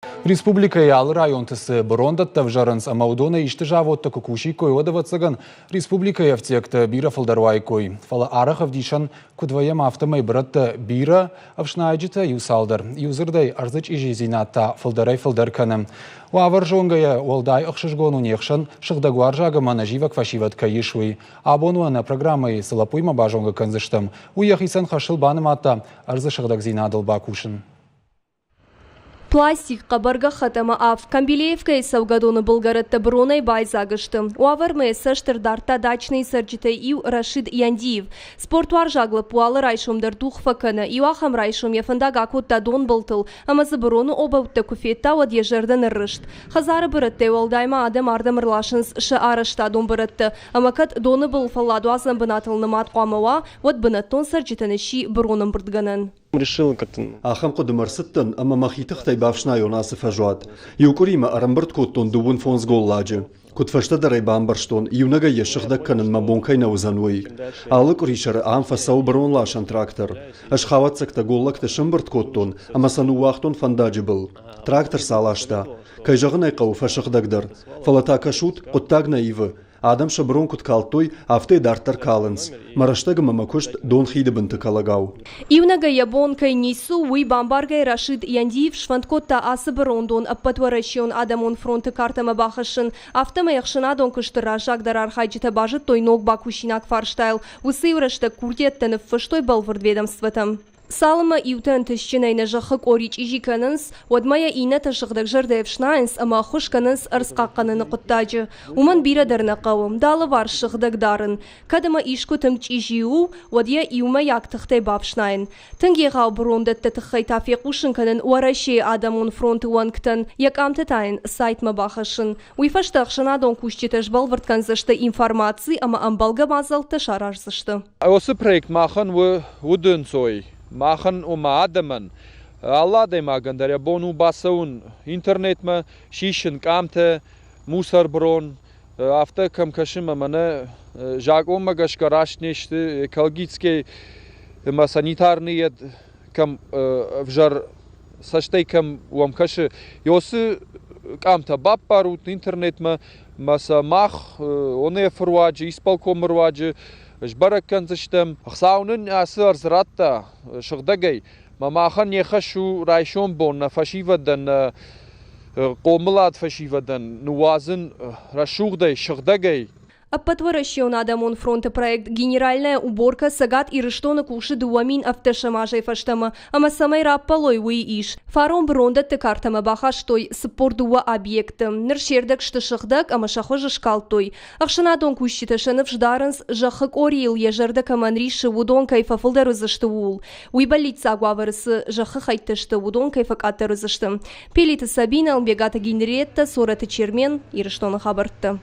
Республикӕйы алы районты цы бырондӕттӕ ӕвзӕрынц ӕмӕ уыдонӕй исты заводтӕ куы кусиккой, уӕд, ӕвӕццӕгӕн, республикӕйы ӕфтиӕгтӕ бирӕ фылдӕр уаиккой. Фӕлӕ арӕх ӕвдисӕн куыд вӕййӕм, афтӕмӕй бырӕттӕ бирӕ, ӕфснайджытӕ иу цалдӕр. Иудзырдӕй, ӕрдзы чъизидзинад та фылдӕрӕй-фылдӕр кӕны. Уавӕр зонгӕйӕ, уӕлдай ӕхсызгон у не хсӕн сыгъдӕгуарзаг ӕмӕ ӕнӕзивӕг фӕсивӕд кӕй ис, уый. Абон уӕ нӕ программӕйы цы лӕппуимӕ базонгӕ кӕндзыстӕм, уый йӕхицӕн хӕсыл банымадта ӕрдзы сыгъдӕгдзинадыл бакусын. Пластик, хъӕбӕр гӕххӕтт ӕмӕ авг Камбилеевкӕйы цӕугӕдоны былгӕрӕттӕ быронӕй байдзаг сты. Уавӕрмӕ йӕ цӕст ӕрдардта дачныйы цӕрджытӕй иу Рашид Яндиев. Спортуарзаг лӕппу алы райсом дӕр дугъ фӕкӕны. Иу ахӕм райсом йӕ фӕндаг акодта донбылтыл ӕмӕ дзы быроны обӕуттӕ куы федта, уӕд йӕ зӕрдӕ ныррызт. Хӕдзары бырӕттӕй уӕлдай ма адӕм ардӕм ӕрласынц сӕ арӕзтадон бырӕттӕ. Ӕмӕ кӕд доны был фӕлладуадзӕн бынатыл нымад хъуамӕ уа, уӕд бынӕттон цӕрджытӕн сси быронӕмбырдгӕнӕн. Ахӕм хъуыдымӕ ӕрцыдтӕн, ӕмӕ мӕхи тыхтӕй бафснайон ацы фӕзуат. Иу къуыримӕ ӕрӕмбырд кодтон 35 голладжы. Куыд фӕстӕдӕр ӕй бамбӕрстон, иунӕгӕй йӕ сыгъдӕг кӕнын мӕ бон кӕй нӕ уыдзӕн, уый. Алы къуырисӕры ам фӕцӕуы быронласӕн трактор. Ӕз хауӕццӕгтӕ голлӕгты сӕмбырд кодтон ӕмӕ сӕ ныууагътон фӕндаджы был. Трактор сӕ аласта. Кӕй зӕгъын ӕй хъӕуы, фӕсыгъдӕгдӕр. Фӕлӕ та кӕсут, хъуыддаг нӕ ивы. Адӕм сӕ бырон куыд калдтой, афтӕ йӕ дарддӕр калынц. Мӕ рӕстӕг ӕмӕ мӕ куыст дон хиды бынты кӕлӕгау. Иунӕгӕй йӕ бон кӕй ницы у, уый бамбаргӕйӕ Рашид Яндиев сфӕнд кодта ацы бырондон Ӕппӕтуӕрӕсеон адӕмон фронты картӕмӕ бахӕссын. Афтӕмӕй ӕхсӕнадон куысты раззагдӕр архайджытӕ базыдтой ног бакусинаг фарстайыл. Уыцы-иу рӕстӕг курдиӕттӕ ныффыстой бӕлвырд ведомствотӕм. Цалынмӕ иутӕ ӕнтыстджынӕй нӕ зӕххы къори чъизи кӕнынц, уӕдмӕ йӕ иннӕтӕ сыгъдӕгзӕрдӕ ӕфснайынц ӕмӕ ӕххуыс кӕнынц ӕрдз хъахъхъӕныны хъуыддаджы. Уымӕн бирӕ дӕр нӕ хъӕуы, дӕ алыварс сыгъдӕг дарын. Кӕд ӕмӕ искуы тынг чъизи у, уӕд йӕ иумӕйаг тыхтӕй бафснайын. Тынг егъау бырондӕтты тыххӕй та фехъусын кӕнын Уӕрӕсейы адӕмон фронты уӕнгтӕн, йӕ къамтӕ та йын сайтмӕ бахӕссын. Уый фӕстӕ ӕхсӕнадон кусджытӕ сбӕлвырд кӕндзысты информаци ӕмӕ ӕмбӕлгӕ мадзӕлттӕ сараздзысты. Уыцы проект махӕн у удӕнцой, махӕн ома адӕмӕн. Алы адӕймагӕн дӕр йӕ бон у бацӕуын интернетмӕ, сисын къамтӕ, мусор брон, афтӕ кӕм кӕсын ӕмӕ нӕ закъонмӕ гӕсгӕ раст не сты, экологический ӕмӕ санитарный кӕм ӕвзӕр цӕстӕй кӕм уӕм кӕсы, уыцы къамтӕ баппарут интернетмӕ ӕмӕ сӕ мах ОНФ-ы руаджы, исполкомы руаджы сбӕрӕг кӕндзыстӕм. Хуыцау нын ацы ӕрдз радта сыгъдӕгӕй, ӕмӕ махӕн не хӕс у райсом бон нӕ фӕсивӕдӕн, нӕ хъомылад фӕсивӕдӕн ныууадзын рӕсугъдӕй, сыгъдӕгӕй. Ӕппӕтуӕрӕсеон адӕмон фронты проект «Генеральная уборка» Цӕгат Ирыстоны кусы 2017 азӕй фӕстӕмӕ ӕмӕ цӕмӕй раппӕлой, уый ис. Фарон бырондӕтты картӕмӕ бахастой 42 объекты. Ныр се рдӕг сты сыгъдӕг ӕмӕ сӕ хуыз скалдтой. Ӕхсӕнадон кусджытӕ сӕ ныфс дарынц, зӕххы къорийыл йӕ зӕрдӕ кӕмӕн риссы, уыдон кӕй фӕфылдӕр уыдзысты, ууыл. Уый бӕллиццаг уавӕры цы зӕххы хӕйттӕ сты, уыдон кӕй фӕкъаддӕр уыдзысты. Пелиты Сабинӕ, Албегаты Генриеттӕ, Цорӕты Чермен, Ирыстоны хабӕрттӕ.